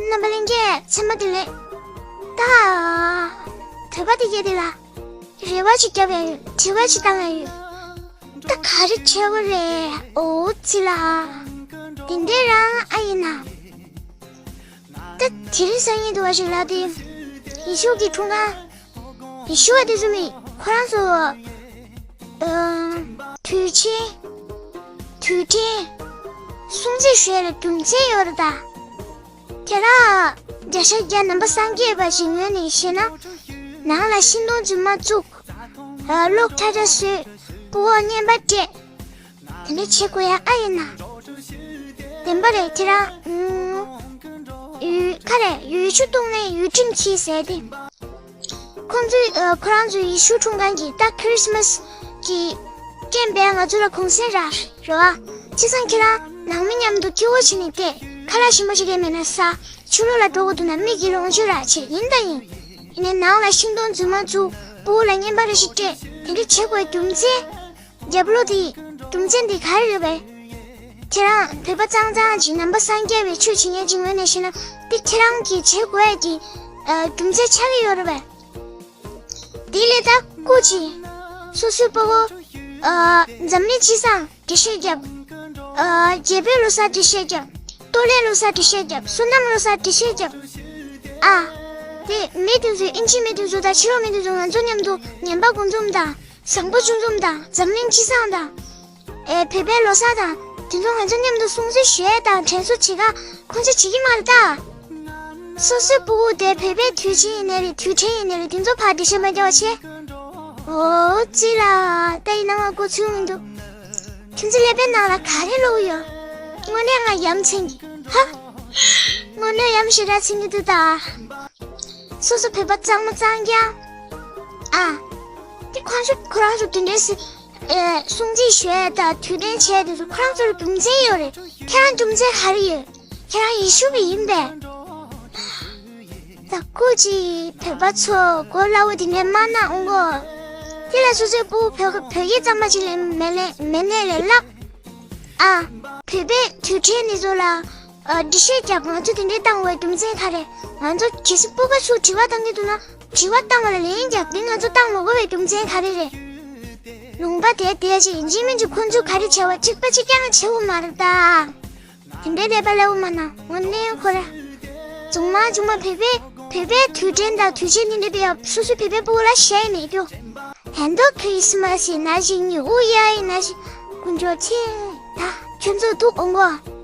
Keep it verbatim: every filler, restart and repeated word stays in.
རྣམ་པ་ལྷན་རྒྱས་ཚང་མ་བདེ་ལེགས། ད་བོད་པ་དེ་གས་དེ་ལ་རེ་བ་ཅིག་བརྒྱབ་ཡ་ཡོད། དྲི་བ་ཅིག་བཏང་ཡ་ཡོད། ད་ག་རེ་བྱེད་དགོས་རེད། ཨོ་ཙི་ལ། དེ་འདྲ་རང་ཨ་ཡིན་ན། ད་དེ་རིང་སང་ཉིན་དུ་བ་ཞིག་ལ་དེ། ཡེ་ཤུ་གི་འཁྲུངས་སྐར། ཡེ་ཤུ་བ་དེ་ཚོ་མི་ཁོ་རང་ཚོ། ཨ། དུས་ཆེན། དུས་དྲན། སྲུང་བརྩི་ཞུ་ཡ་ལ་རྒྱུ་མཚན་ཡོད་རེད་ད། དེ་ལ་བརྒྱ་ཆ་བརྒྱ་ནང་པ་སངས་རྒྱས་པ་ཞིག་ངོས་ནས་བཤད་ན། ནང་ལ་ཤིང་སྡོང་རྫུན་མ་བཙུགས། གློག་ཁྲ་ཁྲ་བཟོས། སྤུ་གུ་རྔན་པ་སྤྲད། དེ་འདྲ་བྱེད་དགོས་ཡ་ཨ་ཡིན་ན། བདེན་པ་རེད་དེ་རང་། ཡུལ་ཁ་རེད་ཡུལ་ཆུ་བཏུང་ནས་ཡུལ་ཁྲིམས་འཁྱེར་ཟེར་ཏེ། ཁོང་ཚོས་ཁོ་རང་ཚོའི་ཡེ་ཤུ་འཁྲུངས་སྐར་གྱི་ད་ཁི་རི་སི་མ་སི་གི་རྐྱེན་པས་ང་ཚོ་ལ་གུང་སེང་རག་རེད་བ། བྱས་ཙང་ཁྱེད་རང་ནང་མི་མཉམ་དུ་སྐྱིད་པོ་བྱས་ནས་བསྡད། ཁ་ལག་ཞིམ་པོ་ཞིག་ཡས་མེད་ན་ཟ། ཕྱི་ལོགས་ལ་འགྲོ་དགོས་འདུག་ན་མིག་གི་ལོངས་སྤྱོད་རག་བྱས་ཡིན་ད་ཡིན། ཡིན་ནའི་ནང་ལ་ཤིང་སྡོང་རྫུན་མ་བཙུགས། སྤུ་གུ་ལ་རྔན་པ་རེ་ཞིག་སྤྲད། དེ་འདྲ་བྱེད་དགོས་རྒྱུ་མཚན། རྒྱབ་ལོགས་དེ། རྒྱུ་མཚན་དེ་ག་རེ་རེད་པས། ཁྱེད་རང་བོད་པ་གཙང་གཙང་ཅིག་ནང་པ་སངས་རྒྱས་པའི་ཆོས་བྱེད་མཁན་ཅིག་ངོས་ནས་བཤད་ན་དེ་ཁྱེད་རང་གིས་བྱེད་དགོས་ཡ་གི། ཨ། རྒྱུ་མཚན་ཆགས་ཀྱི་ཡོད་རེད་པས། དེ་ལས་ད་སྐུ་མཁྱེན། སོ་སོའི་སྤུ་གུ། ཨ། འཛམ་གླིང་སྤྱི་བསང་འགྲེལ་བཤད་རྒྱབ། ཨ། རྒྱལ་པོའི་ལོ་གསར་འགྲེལ་བཤད་རྒྱབ། སྟོད་ལའི་ལོ་གསར་འགྲེལ་བཤད་རྒྱབ། བསོད་ནམས་ལོ་གསར་འགྲེལ་བཤད་རྒྱབ། ཨ། དེ་མི་དེ་ཚོས་ཨིན་ཇི་མི་དེ་ཚོ་དང་ཕྱི་ལོགས་མི་དེ་ཚོ་ང་ཚོ་མཉམ་དུ་ངན་པ་དགུ་འཛོམས་དང་། བཟང་པོ་བཅུ་འཛོམས་དང་། འཛམ་གླིང་སྤྱི་བསང་དང་། ཨེ། བོད་པའི་ལོ་གསར་དང་། དེ་ཚོ་ང་ཚོ་མཉམ་དུ་སྲུང་བརྩི་ཞུ་ཡས་དང་དྲན་གསོ་བྱེད་ག་ཁོང་ཚོ་བྱེད་ཀྱི་མ་རེད་ད། སོ་སོའི་སྤུ་གུ་དེ་བོད་པའི་དུས་ཆེན་ཡིན་ནའི་རེད། དུས་དྲན་ཡིན་ནའི་རེད། དེ་ཚོ་ཕར་འགྲེལ་བཤད་མ་རྒྱག་པ་བྱེད། ཨོ་ཙི་ལ། ད་ཡིན་ན་ང་མགོ་ཚོས་མི་འདུག་ཁྱོད་ཚོ་ཀླད་པའི་ནང་ལ་ག་རེ་བླུགས་ཡོད། དངོས་གནས་ང་ཡ་མཚན་གྱི། ཧ། དངོས་གནས་ཡ་མཚན་ཞེ་དྲག་མཚན་གྱི་འདུག་ད། སོ་སོ་བོད་པ་གཙང་མ་གཙང་རྐྱང་། ཨ། དེ་ཁོང་ཚོ་ཁོ་རང་ཚོ་དེ་འདྲའི་སི། ཨེ། སྲུང་བརྩི་ཞུ་ཡ་དང་དུས་དྲན་བྱས་དེ་ཚོ་ཁོ་རང་ཚོར་རྒྱུ་མཚན་ཡོད་རེད། ཁྱེད་རང་རྒྱུ་མཚན་ག་རེ་ཡོད། ཁྱེད་རང་ཡེ་ཤུ་བ་ཡིན་པས། ད་སྐུ་མཁྱེན་བོད་པ་ཚོ་གོ་སླ་བོ་དེ་འདྲའི་མ་གནང་འོང་གོ། དེ་ལ་སོ་སོའི་སྤུ་གུ་བོད་བོད་སྐད་གཙང་མ་ཅིག་ལས་མེད་ལས་མེད་ནས་ལས་སླ། ཨ། བོད་པའི་དུས་དྲན་འདི་ཚོ་ལ། ཨ། འགྲེལ་བཤད་རྒྱབ། ང་ཚོ་དེ་འདྲའི་བཏང་བའི་རྒྱུ་མཚན་ག་རེ། ང་ཚོ་གལ་སྲིད་སྤུ་གུ་ཚོས་དྲི་བ་བཏང་གི་འདུག་ན་དྲི་བ་བཏང་བ་ལ་ལན་རྒྱབ། དེ་ང་ཚོ་བཏང་མ་དགོས་པའི་རྒྱུ་མཚན་ག་རེ་རེད། ལུང་པ་དེ་དེ་ཅིག་ཡིན་གཅིག་མིན་གཅིག་ཁོང་ཚོས་ག་རེ་བྱས་པ་གཅིག་པ་གཅིག་རྐྱང་བྱེད་དགོས་མ་རེད་ད། དེ་འདྲའི་ཀླད་པ་སླ་བོ་མ་གནང་། དངོས་གནས་ཁོ་ར། རྫུན་མ་རྫུན་མ། བོད་པའི་བོད་པའི་དུས་དྲན་དང་དུས་ཆེན་དེ་འདྲ་དེ་ཡང་སོ་སོའི་བོད་པའི་སྤུ་གུ་ལ་བཤད་མེད་རྒྱུ། ཧན་དོ་ཁྲིས་མ་སི་ན་ཞིག་ནི་ཨུ་ཡ་ཡི་ན་ཞིག་དཀོན་མཆོག་ཆེ། ད་ཁྱོད་ཚོ་འདུག་འོང་གོ།